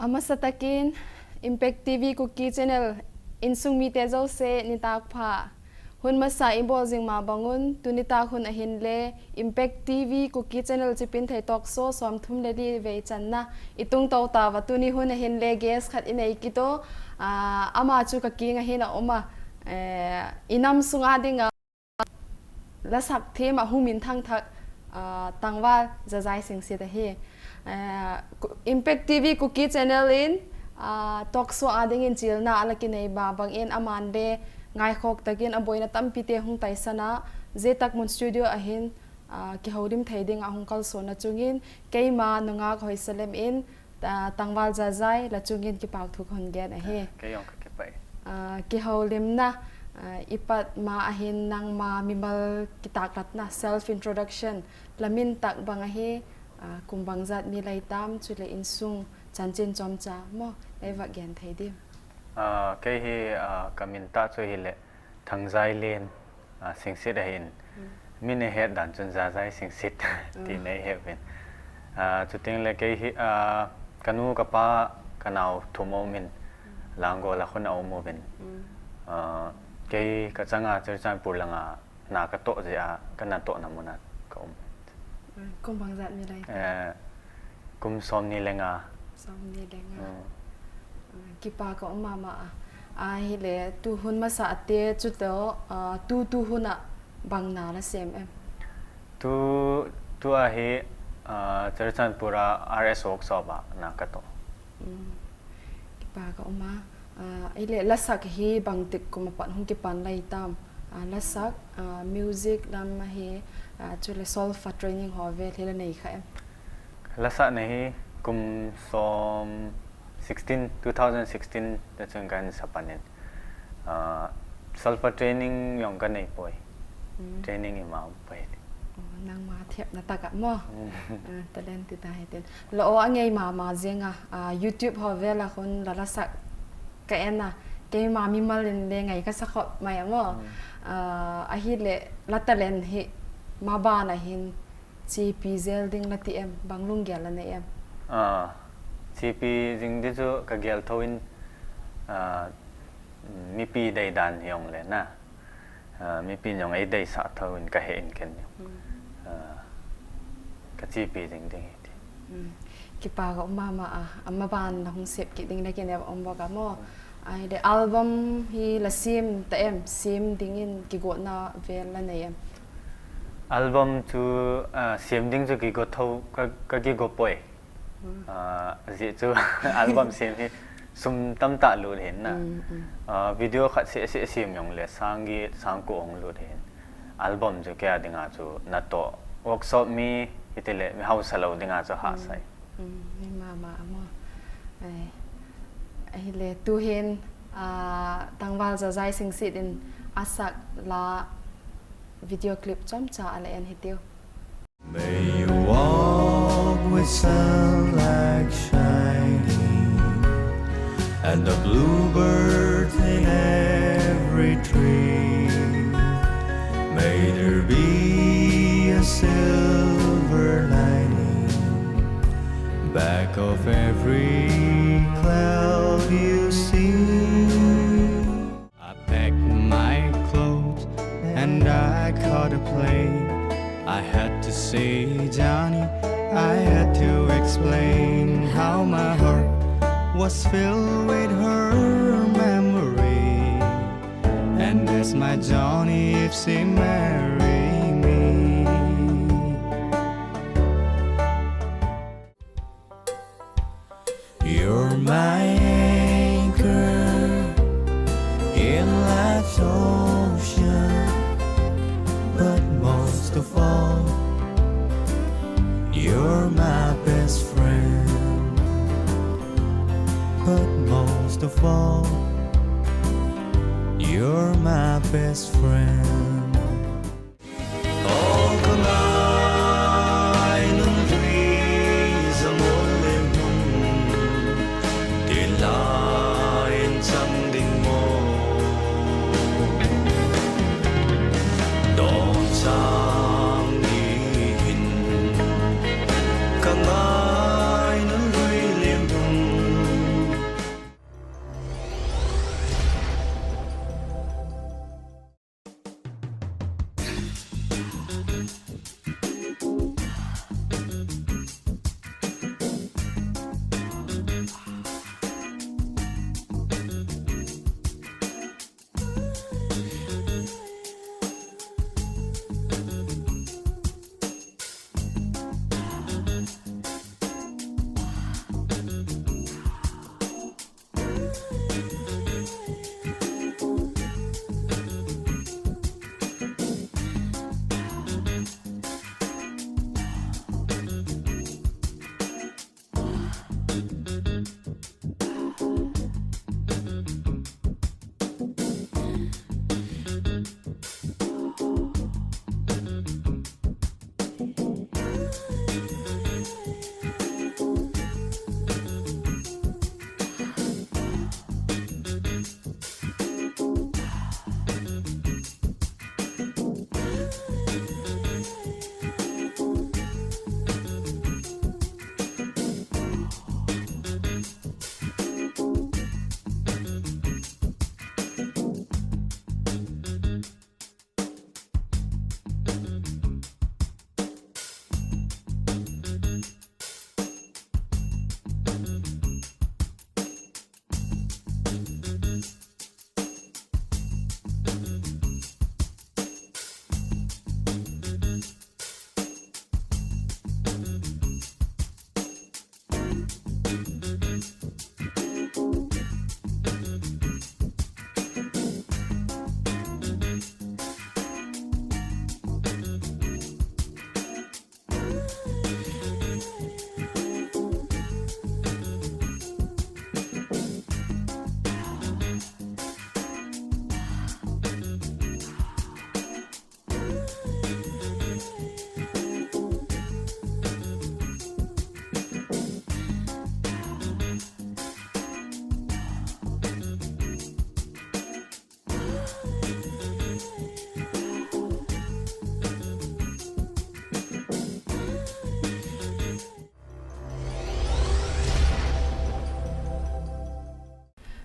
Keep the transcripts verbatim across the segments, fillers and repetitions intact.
Amasa takin Impact T V Kuki Channel insung mite jouse nitak pha. Hun masa i bol jing ma bangun, tuni tak hun ahin le Impact T V Kuki Channel Chipinthei Talk Show som thum le li vei channa i tung to tauva, tuni hun ahin le guest khat i nei kit u, ah, ama chu ka kinga hin a um a, eh, i nam sunga dinga lasak them a hung minthang thak, ah, Tangval Jajai Singsit ahi. Eh, Ku-, Impact T V Kuki Channel in, ah, talk show a dingin chilna a la kinei ba bangin aman le ngaikhok takin a boina tampi te hung taisan a, Zia Takmun Studio ahin, ah, kihoulim thei ding a hung kalson na chungin, keima nungak Hoisalem in, ah, Tangval Jajai la chungin kipak thu ka hung gen ahi. Kei jong ka kipah e. Ah, kihoulimna, ah, i pat ma ahin nangma mimal kitaklatna, self introduction, la min tak bang ahi, ah, kum bang jat mi lai tam, chule insung chanchin chomcha mo, ei va gen thei dim. Ah, kei hi, ah, ka min tah chu hile, Thangjailen, ah, Singsit ahin. Mm. Min i het dan chun Jajai Singsit ti nei he uvin. Ah, chuteng le kei hi, ah, ka nu, ka pa, ka nau thum um in, Langol a khun a um uvin. Mm. Ah, kei ka changa Churachandpur langa na ka toh jeh a, ka natohna mun a ka um. Mm, kum bang jat mi lai? Eh, kum som ni le nga. Som ni le nga. Mm. Ah, kipa ka um mama a. Ahile, tu hun masa a te chu to, ah, tu, tu hun a bang na la sem em? Tu, tu a hi, ah, Churachandpur a R S workshop a na ka toh. Mm. Kipa ka um a. Ah, ahile, lasak hi bang tik kum a pat hung kipan lai tam? Ah, lasak, ah, music lam ahi, ah, chule solfa training ho vel hi la nei kha em? Lasak na hi kum som sixteen, two thousand sixteen te chun ka hin sa pan in. Ah, solfa training jong ka nei poi. Mm. Training ima um poi. Oh, nangma thepna tah a mo. Mm. Ah, talent ti ta hi tin. La o a ngei mama jeng a, ah, YouTube ho vel a khun la lasak ka en a. Keima mimal in le ngai ka sa khop mai a mo. Mm. Ah, ahile la talent hi maban a hin chepi jel ding la ti em, bang lunggel la nei em? Ah, chepi jing di chu ka gel tho in, ah, mipi dei dan hi jong le na. Ah, mipi jong ei deisah tho in ka he in ken jong. Mm. Ah, ka chepi jing ding hi ti. Mm. Kipa ka um mama a, amaban la hung sep kit ding le ken em um bok a mo. Mm. Ahile album hi la sem ta em, sem dingin kigotna vel la nei em? Album chu, ah, sem ding chu kigo tho, ka, ka kigo poi. Hmm. Ah, ajeh chu album sem hi sum tamtah lut hin na. Hmm, hmm. Ah, video khat seh seh sem jong le sang get, sang ko hung lut hin. Album chu kei a dinga chu natoh workshop mi hiti le mi hausa lou dinga chu hahsa e. Hmm. Hmm, mi mama a mo. Ai. Ahile tu hin, ah, Tangval Jajai Singsit in a sak la video clip chomcha a la en hitiu. May you walk with sunlight shining and the bluebirds in every tree. May there be a silver lining back of every cloud you see. I packed my clothes and I caught a plane. I had to say, Johnny, I had to explain how my heart was filled with her memory. And ask my Johnny if she marry me. You're my anchor in life's ocean, but most of all, you're my best friend. But most of all, you're my best friend.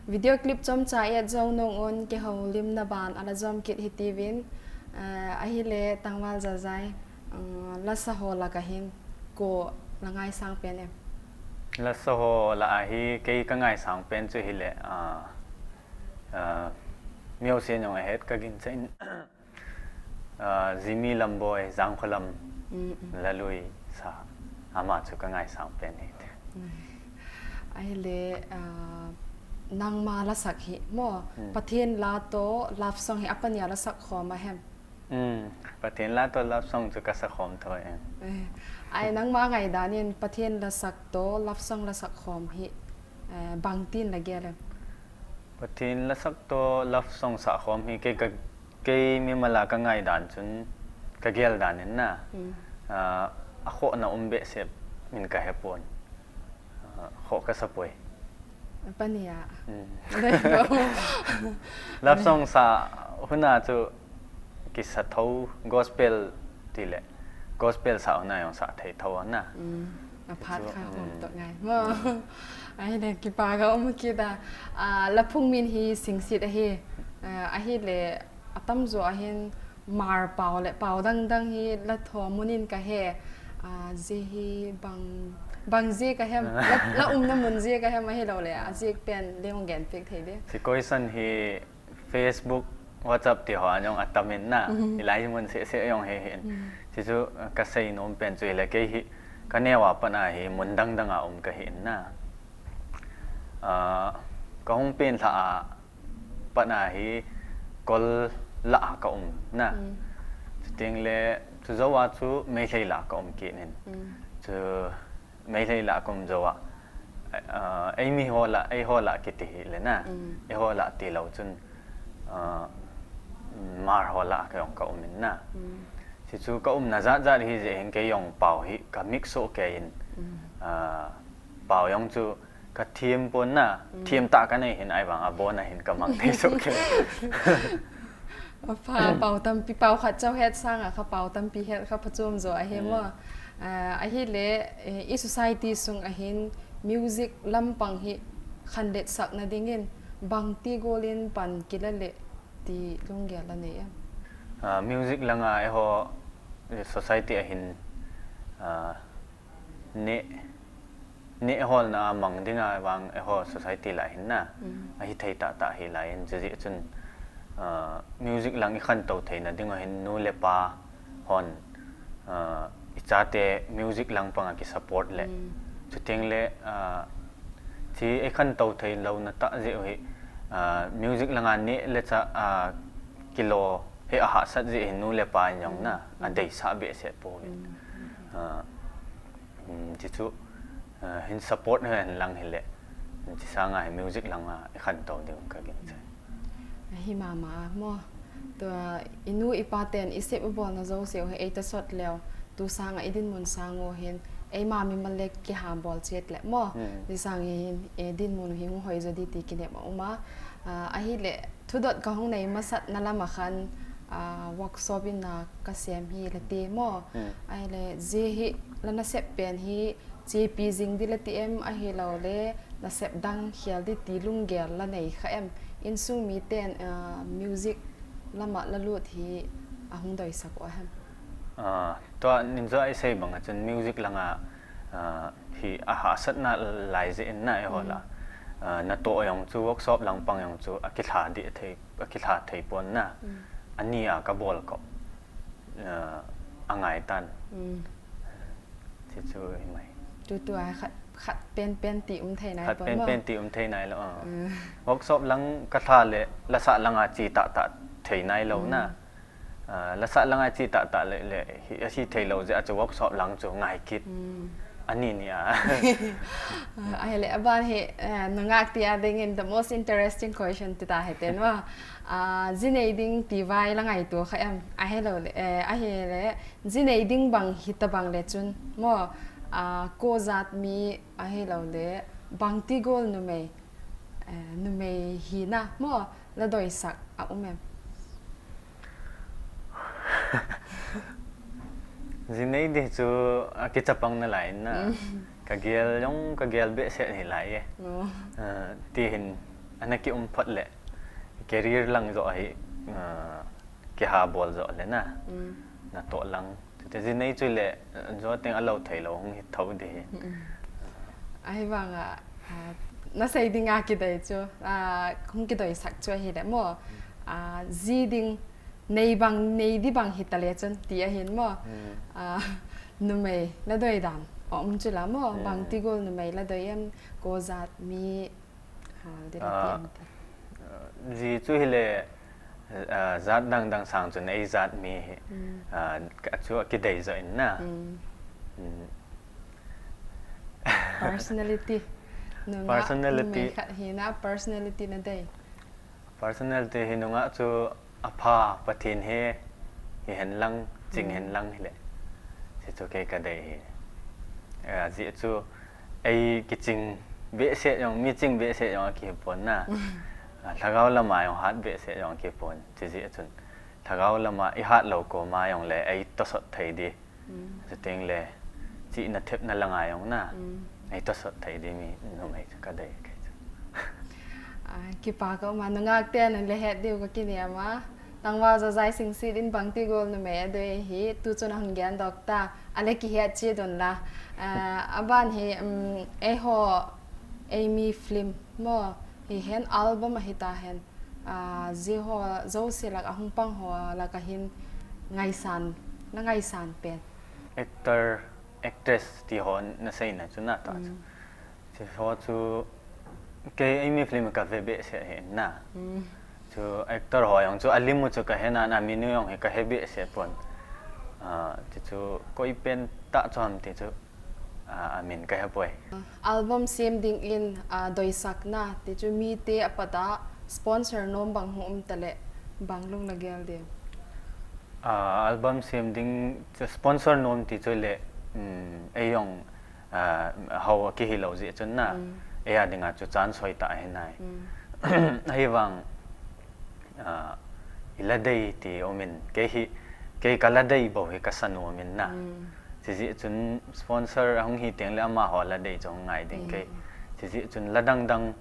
Video clip chomcha i-et jou nung un kihoulimna ban ala jom kit hitiuvin, eh, ahile Tangval Jajai, eh, lasa ho lah a hin koi la ngaisang pen em? Lasa ho lah a hi kei ka ngaisang pen chu hile, ah, ah, mi jousen jong ahet ka gingchan. Ah, Jimmy Lamboi, Jangkholam, Mm, mm. Lalui sa, ama chu ka ngaisang pen hi. Mm. Ahile, ah, nangma la sak hi mo, Mm. Pathen la toh love song hi apani a la sak khom a hem? Mm, Pathen la toh love song chu ka sa khom thou em. Eh, ai nangma ngaidan in Pathen la sak toh love song la sak khom hi, eh, bangtin la gel em? Pathen la sak toh love song sa khom hi kei ka, kei mimal a ka ngaidan chun ka gel dan in na. Mm. Ah, a khohna um behseh in ka hepon. Ah, khoh ka sa poi. Apani a. Mm. Love song sa huna chu kisa thou gospel tile. Gospel sa huna jong sa thei thou na. Mm. Aphat chu, kha hom mm. Toh ngai. Mo. Mm. Ahile kipa ka um kit a. Ah, la phung min hi Singsit ahi. Ah, ahile atamjo a hin Hmar pao le pao dang dang hi la thom mun in ka he. Ah, jeh hi bang, bang jeh ka hem, la, la umna mun jeh ka hem ahilou le, a jeh pen leng gen pek thei de. Situation hi Facebook, WhatsApp ti ho a jong atam in na, Mhm. Hilai hi mun seh seh jong hi hin. Mhm. Chuchu ka sei nom pen chu hile kei hi ka neo a pat a hi mun dang dang a um ka hi in na. Ah, ka hung pen lha a pat a hi kol lah a ka um na. Mm. Chuteng le, chu jou a chu Meitei lah a ka um kit in. Mm. Chu Meitei lah a ka um jou a, ah, ei mi ho lah, ei ho lah kiti hi le na. Mm. Ei ho lah ti lou chun, ah, Hmar ho lah a ka jong ka um in na. Mm. Chuchu ka umna jat jat hi jeh hin kei jong pao hi ka mix soh kei in. Mm. Ah, pao jong chu ka them pon na, Mm. Them tah ka nei hin ahivang a bon a hin ka mang thei soh kei. Apha, pao tampi, pao khat chauh het sang a kha pao tampi het kha phachom jo ahi mo. Mm. Ah, ahile, eh, i society sung a hin music lampang hi khanlet sakna ding in bangti gol in pan kila le ti lunggel la nei em? Ah, music lang a eiho, eh, society a hin, ah, neh, neh holna a mang ding a vang eiho society lah hin na. Mm. Ahi thei tah tah hi lai in, chuti chun, ah, music lang i khantou theina ding a hin nu le pa hon, ah, i chate music lang pang a ki support le. Mm. Chuteng le, ah, chi i khantou thei louna tah jeh u hi, ah, music lang a neh le chah, ah, kilo hi a hahsat jeh hin nu le pa in jong na, Mm. A deisah behseh pouvin. Mm. Ah, Um, chuchu, ah, hin support hen lang hile. Chi sang a hi music lang a i khantou ding ka gingchai. Ahi mama a mo. Tua i nu i pa ten i sep i bolna jouse u hi ei ta sot leu. Tu sang a i dinmun sang u hin eima mimal le kiham bol chet le mo. Hmm. Chi sang hi hin, eh, dinmun hi hung hoi jo di ti kinem a um a. Ah, ahile, Thudot ka hung nei masatna lam a khan, ah, workshop in a ka sem hi la ti mo. Hmm. Ahile, jeh hi la na sep pen hi chepi jing di la ti em ahilou le, na sep dang khel di ti lunggel la nei kha em? Insung miten, ah, music lam a la lut hi a hung doisak u ahem? Ah, tua nin jo i sei bang a chun music lang a, ah, hi a hahsatna lai jeh in na eiho la. Mm. Ah, na toh jong chu workshop lang pang jong chu a kilha di thei, a kilha thei pon na. Mm. Ani a ka bol ko. Ah, a ngai tan. Mm. Chuchu hi mai. Tutu a khat, khat pen pen ti um thei nai pon mo. Khat pen pen ti um thei nai lou, ah. Mm. Workshop lang ka lha le, la sa lang a chi tah tah thei nai lou na. Mm. Ah, la sa lang a chi tah tah le, le, hi, hi thei lou jeh a chu workshop lang chu ngai kit. Hmm. Ani ni a. Ah, ahile, aban hi, eh, na ngah ti a ding in the most interesting question ti ta hi ten mo. Ah, ji nei ding ti vai la ngaito kha em? Ahilou le, eh, ahile, ji nei ding bang hi ta bang le chun mo, ah, ko jat mi ahilou le, bang ti gol numei, eh, numei hina mo, la doisak a um em? Ji nei di chu a kichapang na lai na. Mm. Ka gel jong, ka gel behseh hi lai e. Oh. Ah, ti hin Ana ki um phot le, career lang jo hi, uh, ki ha bol jo le na. Mm. Na to lang. Te ji nei chu le, jo teng a lo thei lo hung hi tho di hi. Mm. Ahi vang a, ah, na sei ding a ki dei chu, ah, hung ki doi sak chu ahi le mo. Ah, ji ding nei bang, nei di bang hi ta le chun ti ahin mo. Mm. Ah, numei la doi dan. Om chu la mo, mm. Bang ti gol numei la doi em ko jat mi Hal de la ti am ti. Ji chu hi le, ah, jat dang dang sang chun ei jat mi hi. Mm. Ah, ka chu ki dei jo in na. Mm. Mm. Personality. Nunga personality. Numei khat hi na personality na dei. Personality hi nunga chu apha Pathen he, hi hen lang, ching hen lang hi le. Si chu kei ka dei hi. Ah, ji chu ei ki ching behseh jong, mi ching behseh jong a ki pon na. Ah, lhagao lama jong hat behseh jong a ki pon. Chi ji chun lhagao lama i hat lo ko ma jong le ei to sot thei di. Mm. Chuteng le, chihna thepna langa jong na. Mm. Ei to sot thei di mi numei chu ka dei kei chu. Ah, kipa ka um a, nungak ten le het diu ka kiniam a. Tangval Jajai Singsit in bang ti gol numei a doi hi, tu chun a hung gen dok ta. A le ki het chi don la. Ah, a ban hi, um, ei ho, ei mi film mo. Hi hen album a hi ta hen. Ah, ji ho, jo si lak a hung pang ho, lak a hin ngaisan, na ngaisan pen. Actor, actress ti ho na sei na chu na ta chu. Mm. Chi ho chu, kei ei mi film ka ve behseh hi na. Mm. Chu actor ho jong chu a lim u chu ka he na, a min u jong hi ka he behseh pon. Ah, ti chu koi pen ta chu ham ti chu. Ah, a min ka he poi. Album sem ding in, ah, doisakna, ti chu mi te a pat a sponsor nom bang hung um ta le, bang lung na gel de. Ah, album sem ding chu sponsor nom ti chu le, um, ei jong, ah, ho a ki hi lo ji chun na, mm. Ei a ding a chu chance hoi ta hi nai. Mm. Ahi vang, ah, i la dei ti um in, kei hi, kei ka la dei bou hi ka sa nom in na. Mm. Chi ji chun sponsor a hung hi teng le ama ho la dei chu ngai ding kei. Mm. Chi ji chun la dang dang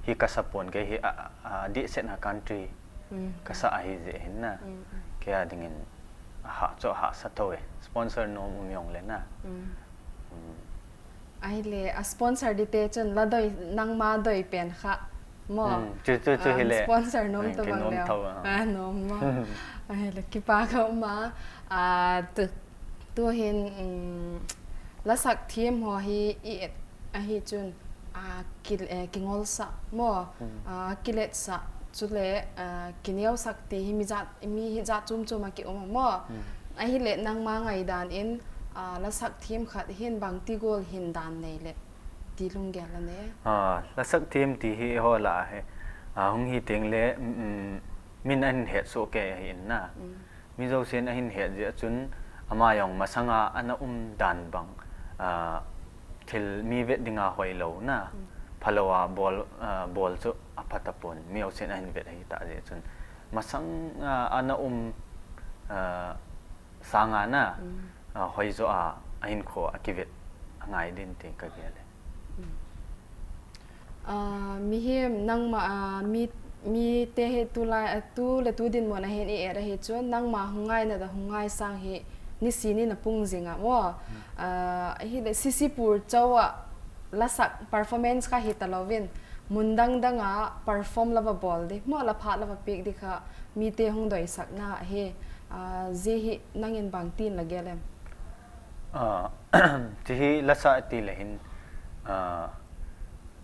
hi ka sa pon kei hi a, a, a di set na country mm. Ka sa a hi ji hin na. Mm, mm. Kei a ding in a ha chu a ha sa tho e. Sponsor nom um jong le na. Mm. Mm. Ahile, a sponsor di te chun la doi, nangma doi pen kha. Mo. Hmm, chu, chu, chu ah, hi le. Sponsor nom hmm, to bang nom le. Tho, ah. Ah, nom mo. Ahile, kipa ka um a. Ah, tu, tu hin, um, la sak thiem ho hi i et ahi chun, ah, ki, eh, kingol sa mo. Hmm. Ah, kilet sa. Chule, ah, kineo sak ti hi mi jat, mi hi jat chum chum a ki um mo. Hmm. Ahile nangma ngaidan in, ah, la sak thiem khat hin bang ti gol hin dan nei le ti lunggel la ne. Ah, la sak thiem ti hi ho la he. Ah, hung hi teng le, mm, mm, min an het so ke hi in na. Mm. Mi jo sen a hin het je chun ama jong masanga ana um dan bang. Ah, thil mi vet dinga hoi lo na. Mm. Phalo a bol, ah, bol chu a phat a pon. Mi jo sen a hin vet hi ta je chun. Masang, ah, ana um, ah, sanga na, mm. Ah, hoi jo a, a hinkho a kivet a ngai din ti ka gel e. Mm. Ah, mihem nangma, ah, mi, mi te hi tu lai, ah, tu le tu dinmun a hin i et ahi chun, nangma hung ngai na da hung ngai sang hi, ni si ni na pung jing a mo. Mm. Ah, hi le C C Pur chau a, la sak performance kha hi ta lovin, mun dang dang a perform la va bol di, mo la phat la va piak di kha, mi te hung doi sak na hi, ah, ji hi nangin bang tin la gel em? Ah, ti hi la sa ti le hin, ah,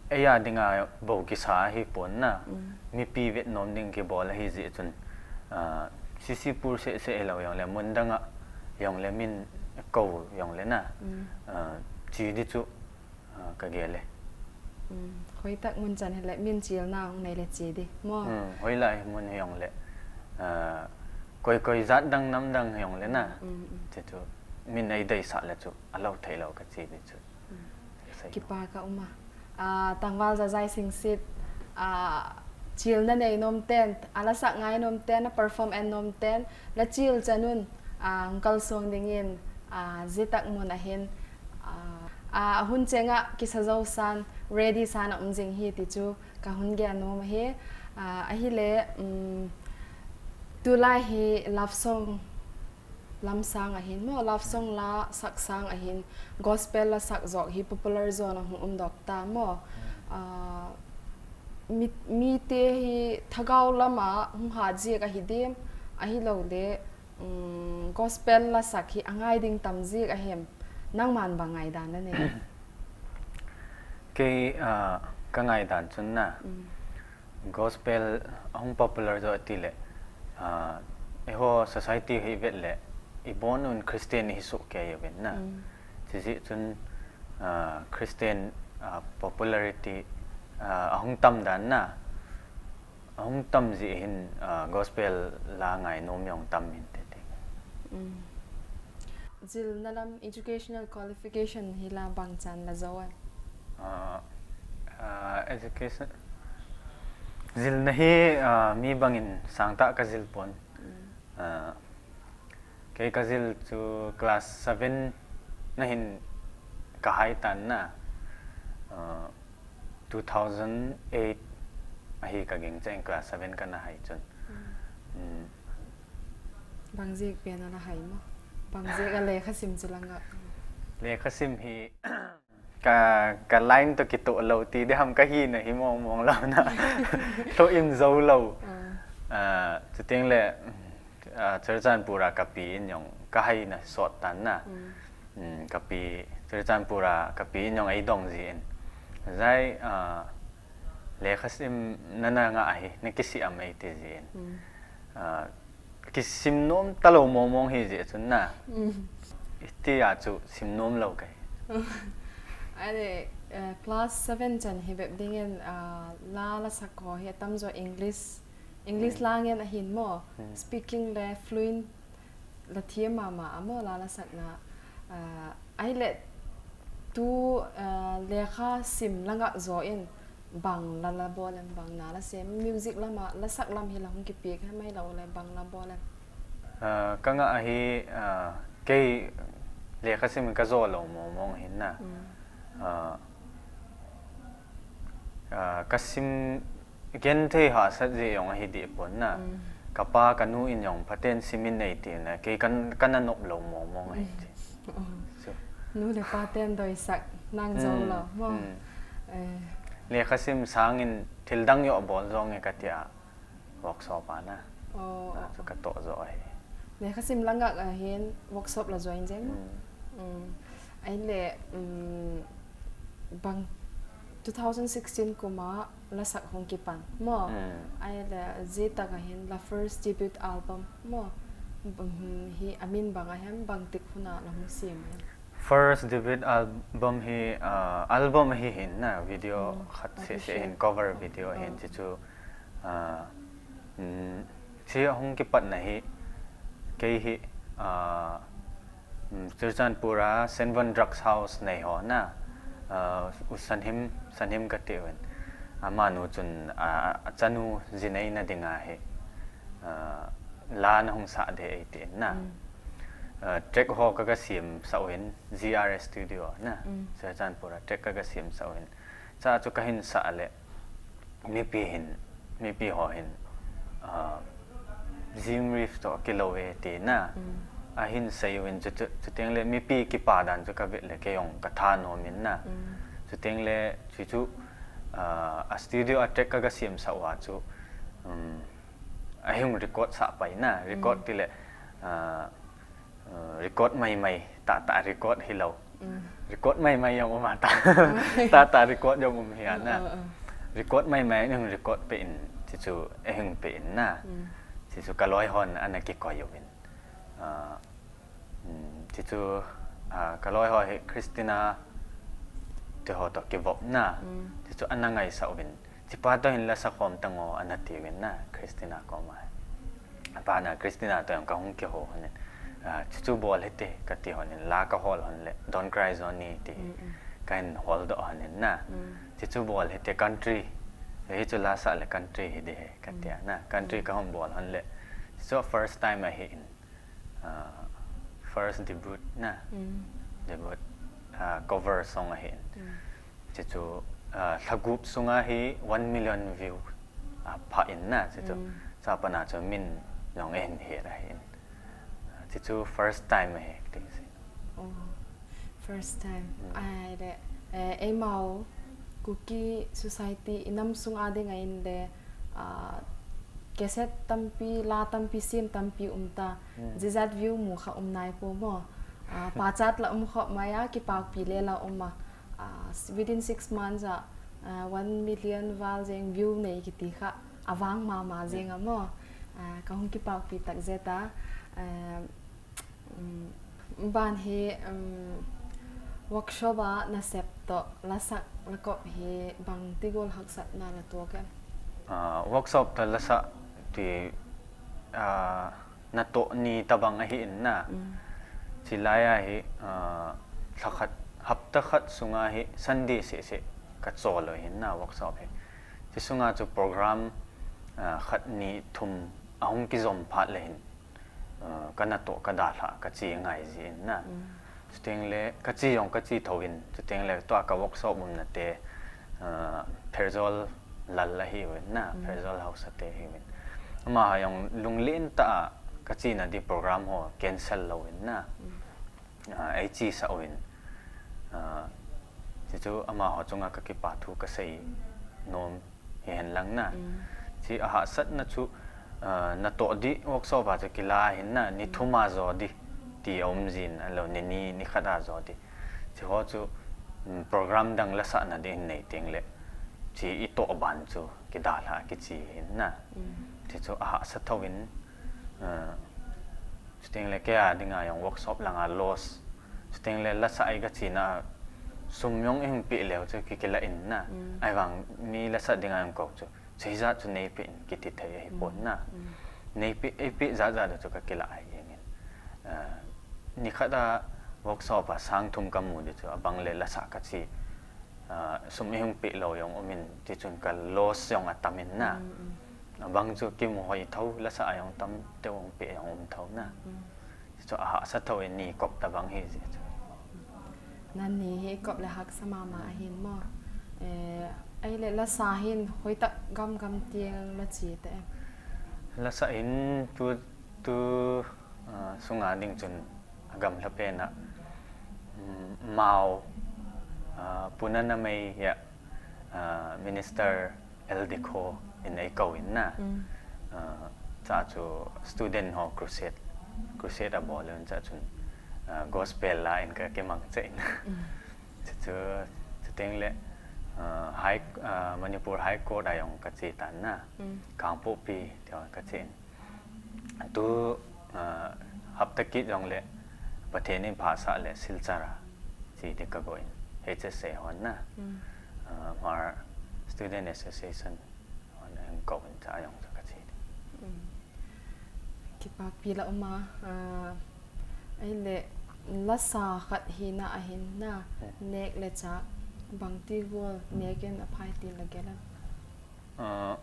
ei a dinga bou kisa hi pon na, mm. Mipi vet nom ding ki bol hi ji chun, ah, C C Pur se se lo jong le mun dang a jong le min ko jong le na, mm. Ah, chi di chu Ah, ka gel e. Mm, hoi tak mun chan hi le min chil na hung nei le chi di mo. Mm, hoi lai mun hi jong le. Ah, koi koi jat dang nam dang hi jong le na. Mm, mm. Che chu min ei dei sa le chu a lo thei lo ka chi di chu. Mm. Ka sei. Kipa ka um a. Ah, Tangval Jajai Singsit, ah, chil na nei nom ten, a la sak ngai nom ten, a perform en nom ten, la chil chan un, ah, hung kal song ding in, ah, ji tak mun a hin, ah, ah, a hun cheng a kisa jo san, ready san a um jing hi ti chu, Ka hung gen nom ahi, ah, ahile, um, tulai hi love song lam sang ahin mo, love song la sak sang ahin, gospel la sak jong hi popular jong a hung um doh ta mo. Ah, mi, mite hi thagau lama hung hat jeh ahi dim, ahilou le, um, gospel la sak hi angai ding tam jeh ahim, nangman bang ngaidan nanei? Kei, ah, ka ngaidan chun na. Mm. Gospel ahung popular jo ati le, ah, eiho society hi vet le, i bon un Christian hi soh kei uvin na. Mm. Chijeh chun, ah, Christian, ah, popularity, ah, ahung tam dan na. Ahung tam jeh hin, ah, gospel la ngai nom jong tam in te te. Mm. Jilna lam educational qualification hi la bang chan la jo a? Ah, ah, education. Jilna hi, ah, mi bangin sangtah ka jil pon. Mm. Ah, kei ka jil chu class seven na hin ka hai tan na. Ah, two thousand eight ahi ka ging cheng class seven ka na hai chun. Mm. Mm. Bang jeh pen a la hai mo? Bang jeh a lekha sim chu la ngah? Lekha sim hi ka, ka line to kitoh lou ti ding ham ka hina hi mong mong lou na. Lhoh in jou lou. Ah. Ah, chuteng le, ah, Churachandpur a ka pi in jong ka haina sot tan na. Mm. Mm, ka pi, Churachandpur a ka pi in jong ei dong jin. Jai, ah, lekha sim na na ngah ahi, na kisih am ei ti jin. Mm. Ah, kisim nom talou mong mong hi jeh chun na. Mm. Iti a chu sim nom lou kei. Ahile, eh, class seven chan hi bep dingin, ah, la la sak ho hi atam jo English, English Mm. la ngen ahin mo, Mm. speaking le fluent la thiam mama a mo la la sakna, ah, ahile tu, ah, lekha sim la ngah jo in bang la la bol em, bang na la sem, music lama, la sak lam hi la hung kipe kha mai lou le bang la bol em? Ah, ka ngah ahi, ah, kei lekha sim ka jo lou mong mong hin na. Mm. Ah, ah, ka sim genthei hahsat jeh jong ahi deh pon na. Mm. Ka pa ka nu in jong phaten sim in nei ti na, kei kan, ka na nop lou mong mong ahi Mm. ti. Oh. So. Nu le pa ten doisak nang jo Mm, lou mo. Mm. Eh. Lekha sim sangin thil dang joh bol jong e ka ti a workshop a na. Oh, Ah, oh, chu ka oh. toh jo ahi. Lekha sim la ngah ahin workshop la join jeng. Mm. Mm. Ahile, mm, bang two thousand sixteen kum a la sak hung kipan mo. Mm. Ahile, jeh tak ahin la first debut album mo. Mm, hi amin bang ahem, bang tik hun a la hung sem ahem? First debut album hi, ah, album ahi hin na, video Mm, khat seh seh official. hin, cover Oh, video hin, oh. Chu chu, ah, mm, chu ahung kipat na hi, kei hi, ah, mm, Churachandpur a Senvon Drugs House nei ho na, ah, U Sanhim, Sanhim ka ti uvin. Amanu chun, ah, achanu ji nei na ding ahi, ah, la na hung sah ding ei ti na. Mm. Ah, track ho ka, ka siam sah uvin, G R S Studio na, Mm. Churachandpur a track ka, ka siam sah uvin. Cha chu ka hin sah le, mipi hin, mipi ho hin, ah, Jim Reeves to kilou e ti na. Mm. Ahin sei uvin chu, chu, chuteng le mipi kipa dan chu ka vet le kei jong ka thanom in na. Mm. Chuteng le chu chu, ah, a studio a track ka, ka siam sah uva chu, um, ahung record sah pai na. Record Mm. ti le, ah, Uh, record mai mai, tah tah record hilou. Mm. Record mai mai jong um a ta. Tah tah record jong um hi a na. Uh, uh, uh. Record mai mai jong record pe in, chu chu ahung pe in na. Mm. Chu chu ka loi hon ana kikoi uvin. Uh, mm, chu chu, uh, ka loi ho hi Christina te ho to kivop na. Mm. Chu chu ana ngaisah uvin. Chupa to hin la sakhom tango ana ti uvin na, Christina koma. Apa na Christina to jong ka hung kihou hon in. Ah, chu chu bol hite ka ti hon in, la ka hol hon le, Don't Cry Johnny ti. Mm, mm. Ka hin hol doh hon in na. Mm. Chu chu bol hite country. Hi chu la sah le country hi ding ahi ka ti a Mm. na. Country Mm. ka hung bol hon le. Chu chu first time ahi in. Ah, first debut na. Mm. Debut, ah, cover song ahi in. Mm. Chu chu, Ah, lha gup sunga hi one million view, ah, pha in na, chuchu. Mm. Chapana chu min jong eihin het ahin. Ah, chuchu first time ahi, kati si. Oh, first time. Mm. Ahile, eh, eimau Kuki society i nam sunga ding ahin le, ah, cassette tampi, la tampi, sem tampi um ta. Mm. Jijat view mu kha um nai po mo. Ah, pachat la um khop mai a, kipakpi le la um a. Ah, s-, within six months a, ah, one million val jeng view nei kiti kha, avang mama jeng a mo. Ah, ka hung kipakpi tak jeh ta. Ah, um, ban hi, um, workshop a nasep toh, lasak lakop hi bangti gol haksatna la tuak em? Ah, workshop toh lasa ti, ah, natoh ni tabang ahi in na. Mm. Chilai a hi, ah, lha khat, hapta khat sunga hi Sunday seh seh ka chol u ahin na workshop hi. Chi sunga chu program, ah, khat ni thum ahung kijom phat le hin, ah, ka natoh ka dalha ka chi ngai ji in na. Mm. Chuteng le ka chi jong ka chi tho in, chuteng le tua ka workshop umna te, ah, Pherzawl Lal ahi uvin na, mm, Pherzawl Haosa te ahi uvin. Ama jong lunglen tah a ka china di program ho cancel lou in na. Mm. Ah, ei chi sah uvin. Ah, chuchu amaho chunga ka kipa thu ka sei nom hi hen lang na. Mm. Chi ahahsatna chu, ah, natoh di workshop a chu kila hin na, ni, mm, thum a jo di ti aum jin, alou ni ni, ni khat a jo di. Chi ho chu, mm, program dang lasahna di hin nei teng le, chi i toh ban chu kidalha kichi hin na. Mm. Chi chu ahahsa tho in, ah, chuteng le kei a dinga jong workshop langa loss. Chuteng le lasa ei ka china sum jong i hung pe leu chu ki, kila in na. Mm. Ahivang mi lasa dinga jong kou chu, "Chehi jat chu nei pe in," kiti thei ahi pon na. Mm. Nei pe, ei pe jat jat chu ka kila ahi jeng in. Ah, ni khat a workshop a sang thum ka mu di chu, abang le lasa ka chi, ah, sum i hung pe lou jong um in, ti chun ka loss jong atam in na. Mm, mm. Abang chu kimu hoi tho, lasa a jong tam teu hung pe jong um tho na. Mm. Chu ahahsa tho in ni kop tabang hi ji chu. Nani hi kop le haksa mama ahin mo. Eh, ahile lasa hin hoitah gam gam tiang la chi te em? Lasa hin tu, tu, ah, sunga ding chun agamla pen a, mm, Mao, ah, Pu Nanamei a, ah, Minister L Dikho in ei kou in na. Mm. Ah, cha chu student ho crusade, crusade abol un cha chun, ah, gospel la in ka kimang che in. Mm. Chu, chu, chuteng le, ah, High, ah, Manipur High Court a jong ka che tan na. Mm. Kangpokpi ti ho ka che in. Tu, ah, hapta kit jong le Pathen in phasah le Silchar a che di ka go in. H S A hon na. Mm. Ah, Hmar Student Association hon a hung kou in cha jong chu ka che di. Mm. Kipakpi la um a, ah, ahile lasa khat hina ahin na, mm, nek le chah bangti gol nek in aphai ti la gel em? Ah,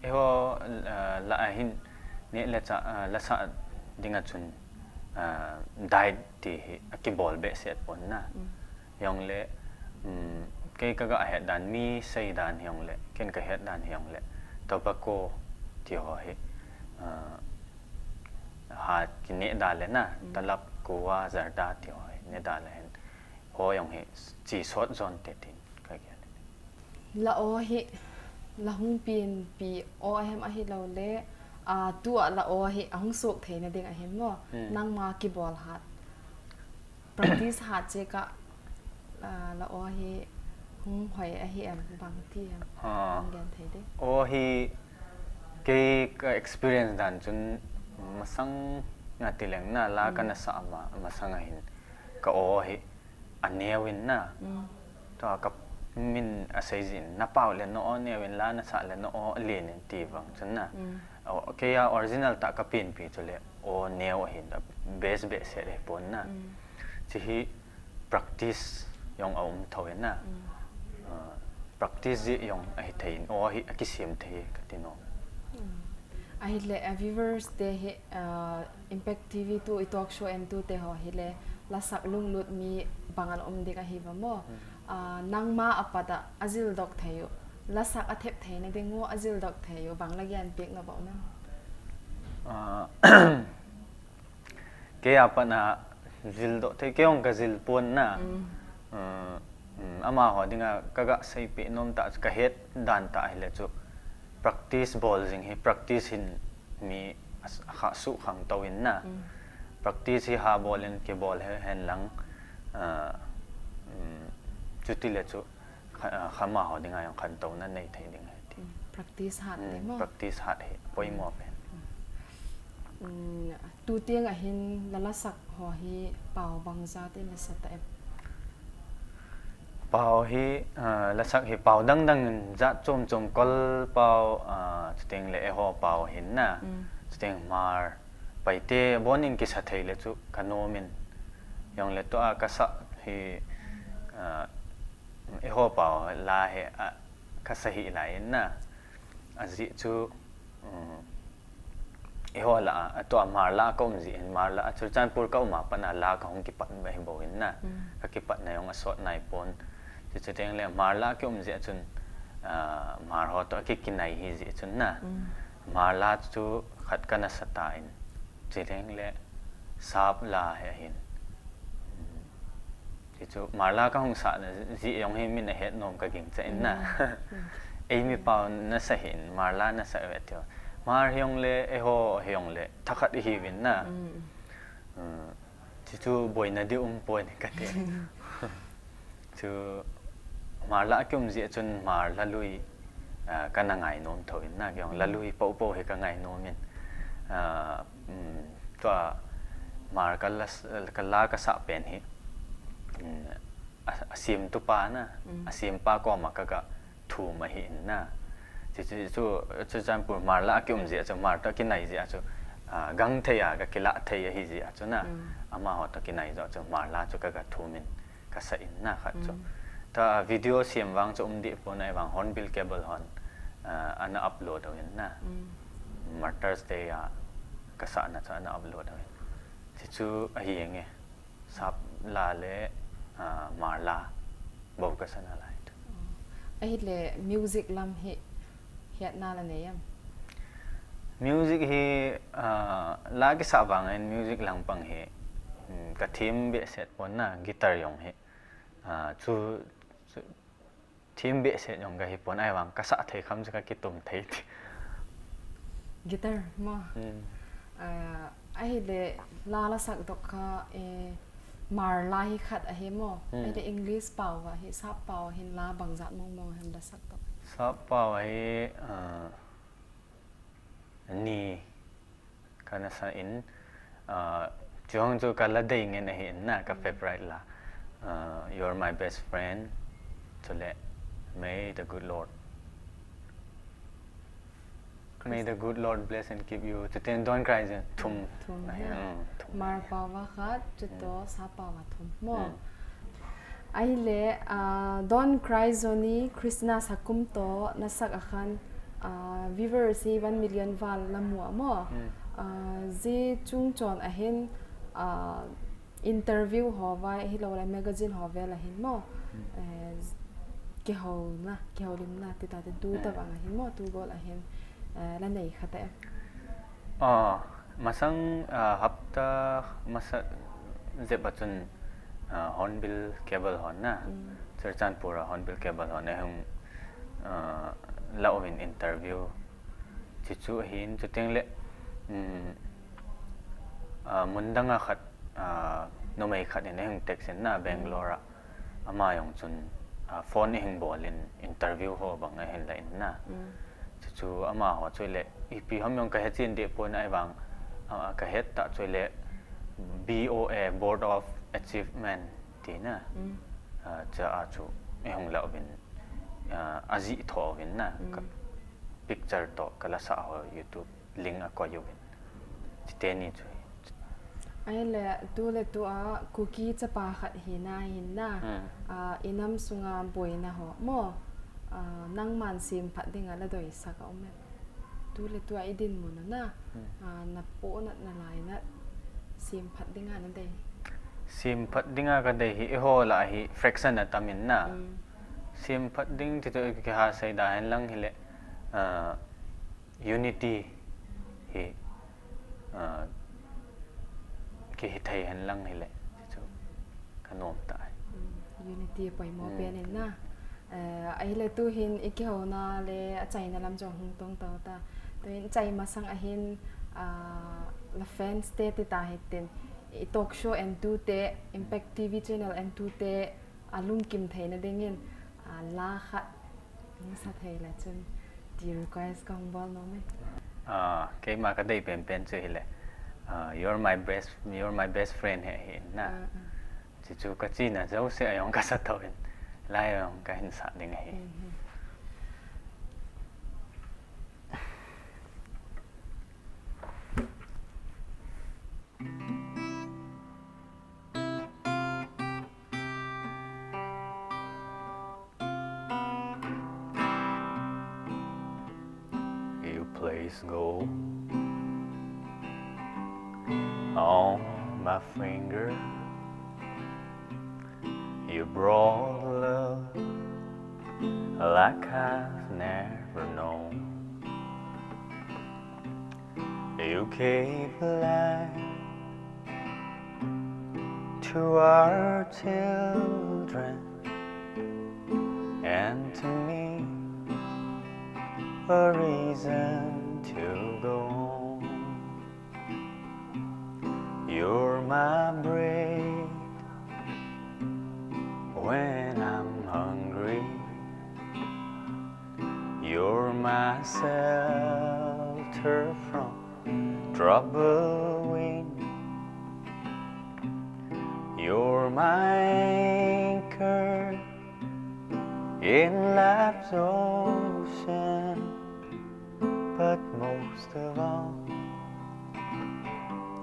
eiho, ah, la ahin nek le chah, ah, lasa dinga chun, ah, diet ti hi akibol behseh pon na. Mm. Hijongle, um, kei ka ga het dan, mi sei dan hijongle, ken ka het dan hijongle, tobacco ti ho hi, ah, hat kineh da le na, mm, talap, guva, zarda ti ho hi neh da le hin, ho jong hi chi sot jon te tin ka gel. La o hi, la hung pienpi o ahem ahilou le, ah, tua la o hi ahung suh theina ding ahem mo. Hmm. Nangma kibol hat. Practice hat che ka, ah, la o hi hung hoi ahi em, bang ti em. Ah. Hung gen thei de. O hi kei ka experience dan chun masang a ti leng na la ka, mm, na sa ma, masang ahin ka o hi aneo in na. Mm. Tua ka min asei jin, na pau le na o neo in la na sa le na o len in ti vang chun na. Mm. O, kei a original tah ka pienpi chu le o neo ahin, best behseh le pon na. Mm. Chi hi practice jong aum tho in na. Mm. Ah, practice jeh jong ahi thei in, o hi akisem thei ka ti nom. Mm. Ahile, ah, viewers te hi, ah, Impact T V tu i talk show entu te ho hile, la sak lunglut mi bang ana um ding ahi va mo. Hmm. Ah, nangma apat a ajil doh thei u, lasak a thep theina ding u ajil doh thei u, bang la gen pek na bou na? Ah, kei apat a jil doh thei, kei ong ka jil pon na. Mm. Ah, mm, amaho dinga ka ga seipeh nom tah chu ka het dan tah hile chu practice bol jing hi, practice hin mi a, a kha suh khang tou in na. Mm. Practice hi ha bol in kibol he, hen lang, ah, mm, chuti le chu kha, ah, kha amaho dinga jong khantouna nei thei ding ahi ti. Mm, practice hat Mm, ding mo? Practice hat hi, poimo pen. Mm, tu teng a hin la lasak ho hi pao bang jat in la sa ta em? Pao hi, ah, lasak hi pao dang dang in jat chom chom kol pao, ah, chuteng le eiho pao hin na. Mm. Chuteng Hmar, Paite bon in kisa thei le chu ka nom in. Jong le tua ka sa hi, ah, eiho pao la hi, ah, ka sa hi lai in na. Ajeh chu, um, eiho la a, tua Hmar la a ka um jeh in, Hmar la a Churachandpur ka um a pat na la ka hung kipat ba hi bou in na. Mm. Ka kipatna jong asot nai pon. Chu, chuteng le Hmar la a ki um jeh chun, ah, Hmar ho toh ki, kinai hi jeh chun na. Mm. Hmar la chu khat ka na sa ta in. Chuteng le sap la hi ahin. Chuchu Hmar la ka hung sah na jeh jong hi min ahet nom ka ging cha in na. Mm. Mm. Eimi pao na sa hin, Hmar la na sa ve tiu. Hmar hi jong le, eiho hi jong le, thakhat ihi uvin na. Mm. Mm. Chuchu boina di um poi ni ka ti. Chu Hmar la a ki um jeh chun Hmar la lui, ah, ka na ngai nom tho in na, kei jong la lui po po hi ka ngai nom in. Ah, um, tua Hmar ka la, ka la ka sa pen hi, um, a, a semtu pa na, Mm. a sempa koma ka ga thum ahi in na. Chu, chu, chu, chu Churachandpur Hmar la a ki um jeh chu, Hmar toh ki nai jeh chu, ah, gang thei a, ka kila thei ahi jeh chu na. Mm. Amaho toh ki nai jeh chu Hmar la chu ka ga thum in ka sa in na khat chu. Mm. Ta video sem vang chu um di pon, ahivang Hornbill Cable hon, ah, ana upload uvin na. Mm. Martyrs Day a ka sa na chu ana upload uvin. Chuchu ahi nge. Sap la le, ah, Hmar la bou ka sa na lai. Oh. Ahile music lam hi hetna la nei em? Music hi, ah, la kisa vang in music lang pang hi, hmm, ka them behseh pon na, guitar jong hi. Ah, chu, chu, them behseh jong ka hi pon, ahivang ka sa thei kham chu ka kitum thei ti. Guitar mo? Hmm. Ah, ahile la la sak doh kha, eh, Hmar la hi khat ahi mo? Hmm. Ahile English pao a hi, sap pao a hin la bang jat mong mong a hin la sak doh? Sap pao a hi, ah, ni ka na sa in, ah, chuang chu ka la dei ngen ahi in na, ka Mm. favorite la. Ah, You're My Best Friend, chule May the Good Lord. May the Good Lord bless and keep you. Chuteng Don't Cry jong thum. Thum Ahi, na. Mm, thum. Hmar pao a khat, chutoh Mm. sap pao a thum. Mo. Mm. Ahile, ah, Don't Cry Johnny, Christina Sakum toh na sak a khan, ah, viewers hi one million val la mu a mo. Hmm. Ah, ji chung chon a hin, ah, interview ho vai, hilou le magazine ho vel a hin mo. Hmm. Eh, kihouna, kihoulimna, ti ta te tu ta Hmm. vang a hin mo, tu gol a hin, eh, la nei kha ta em? Ah, masang, ah, hapta masa jep a chun, ah, Hornbill Cable hon na. Mm. Churachandpur a Hornbill Cable hon a hung, ah, la uvin interview. Chuchu ahin, chuteng le, um, ah, mun dang a khat, ah, numei khat in a hung text in na Bangalore a. Ama jong chun, ah, phone i hung bol in interview ho bang a hin la in na. Mm. Chu chu amaho chu le, ipi ham jong ka he chin deh pon ahivang, ah, ka het tah chu le B O A, Board of Achievement ti na. Mm. Ah, chu a chu i hung la uvin, ah, a jih tho uvin na. Ka Mm. picture toh ka la sa ho YouTube link a koi uvin. Chuteni chu. Ahile, tu le tu a Kuki chapa khat hina hin na, Hmm. ah, i nam sunga boina ho mo, ah, nangman sem phat dinga la doisak a um em? Tu le tu a i dinmun a na, Hmm. ah, na pohnat na lainat sem phat dinga na dei. Semphat dinga kadei hi, eiho lah hi fraction atam in na. Mm. Semphat ding ti chu kiha seida hen lang hile, ah, unity hi, ah, kihi thei hen lang hile, ti chu kanom tai. Mm, unity poimo pen in na. Eh, ahile tuhin i kihouna le achaina lam jong hung tong tau ta. Tuhin chai masang ahin, ah, la fans te ti ta hitin, i talk show entu te, Impact T V channel entu te, alungkim theina dingin, ah, la khat nasa thei le chun ti request kahung bol nom e. Ah, keima kadei penpen chu hile, ah, you're my best, you're my best friend hi, hi na. Ah, ah. Chuchu kachena jouse a jong kasa thou in, la jong kahin sa ding ahi. Mhm. You place gold on my finger. You brought love like I've never known. You gave life to our children and to me a reason to go on. You're my bread when I'm hungry. You're my shelter from troubled wind. You're my anchor in life's ocean. But most of all,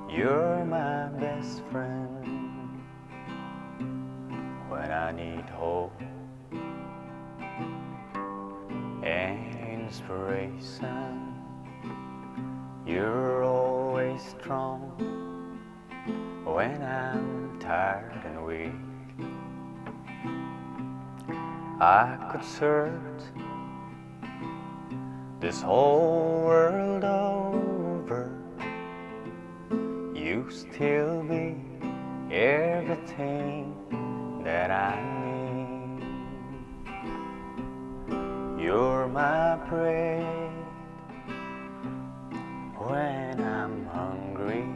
you're my best friend. When I need hope and inspiration, you're always strong when I'm tired and weak. I could search this whole world over, you still be everything that I need. You're my bread when I'm hungry.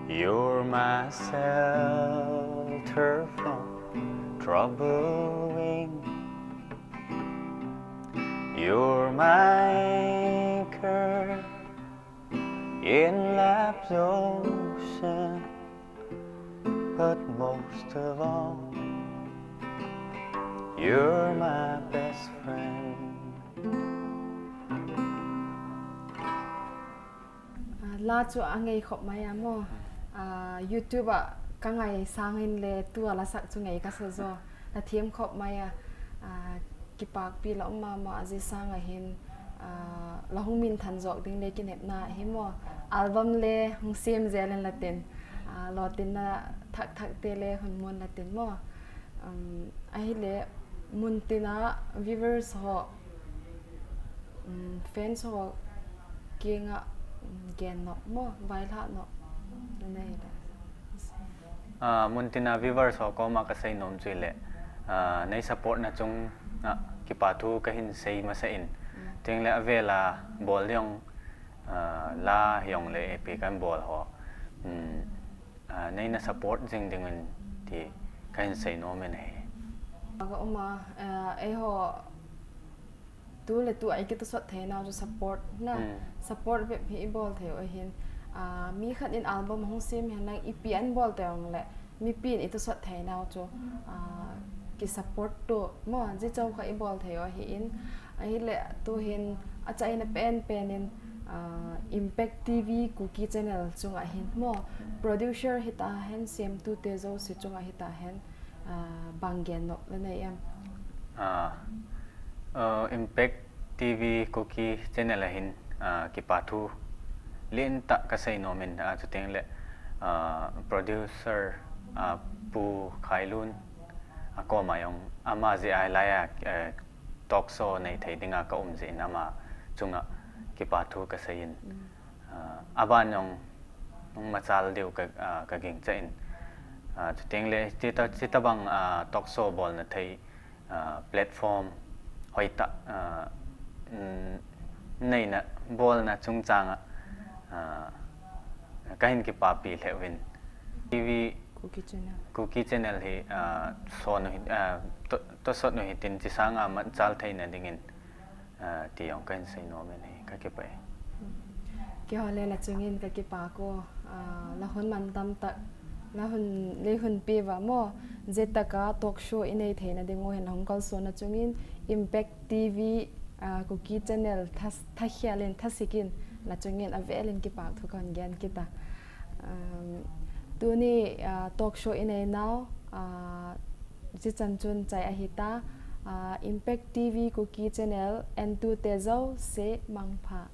You're my shelter from troubled wind. You're my anchor in life's ocean. But most of all, you're my best friend. Ah, la chu angei khop mai a mo. Ah, YouTube a kangai sangin le tua la sak chu ngei kasa jo. La thiam khop mai a. Ah, kipakpi la um mama a, ajeh sanga hin, ah, la hung minthan jok ding le kinepna hi mo. Album le hung sem jel in latin. Ah, lotinna thak thak te le hung mun latin mo. Um, ahile muntina viewers ho, um, fans ho kinga, um, gen nop mo, vailhah nop. Nei le. Ah, muntina viewers ho koma kasei nom chu le, ah, nei support na chunga kipa thu kahin sei masa in. Tengle avela bol jong, ah, la jong le epi kan bol ho. Um, ah, nei na support jing ding in ti kahin sei nom in ahi. Aga uma, ah, eiho tu le tu a i kitusot thei nau chu support na. Hmm. Support bep hi i bol thei u ahin. Ah, mi khat in album hung sem hen lang ipi an bol te ong le, mipi in i tusot thei nau chu, ah, ki support tu mo, ji chom kha i bol thei u ahin. Ahile tuhin achaina pen pen in, ah, Impact T V Kuki channel chunga hin mo, producer hita hen, semtu te jouse chunga hita hen, ah, bang gen nop la nei em? Ah, ah, Impact T V Kuki channel a hin, ah, kipa thu lentah kasei nom in, ah, chuteng le, Ah, producer, ah, Pu Khailun, akoma jong ama jeh a hilai a, eh, talk show nei thei dinga ka um jeh in ama chunga kipa thu ka sei in. Ah, aban jong hung machal diu ka, ah, ka gingcha in. Ah, chuteng le chita, chita bang, ah, talk show bolna thei, ah, platform hoitah, ah, mm, neina bolna chungchang a, ah, ka hin kipapi lheh uvin. T V Kuki Channel. Kuki Channel hi, ah, sot u hi, ah, to, tosot u hitin chi sanga machal theina dingin, ah, ti jong ka hin sei nom in hi ka kipah e. Keiho le la chungin ka kipa ko, ah, la hon man tam tak, la hon, lei hon pe uva mo, jeh tah a talk show i nei theina ding u hin la hung kalson na chungin Impact T V, ah, Kuki Channel thas, thakhel in, thasik in, la chungin avel in kipa thu ka hon gen kit a. Um, tuni, ah, talk show i nei nau, ah, chi chan chun chai ahi ta, ah, Impact T V Kuki Channel, en tu te jouse mangpha.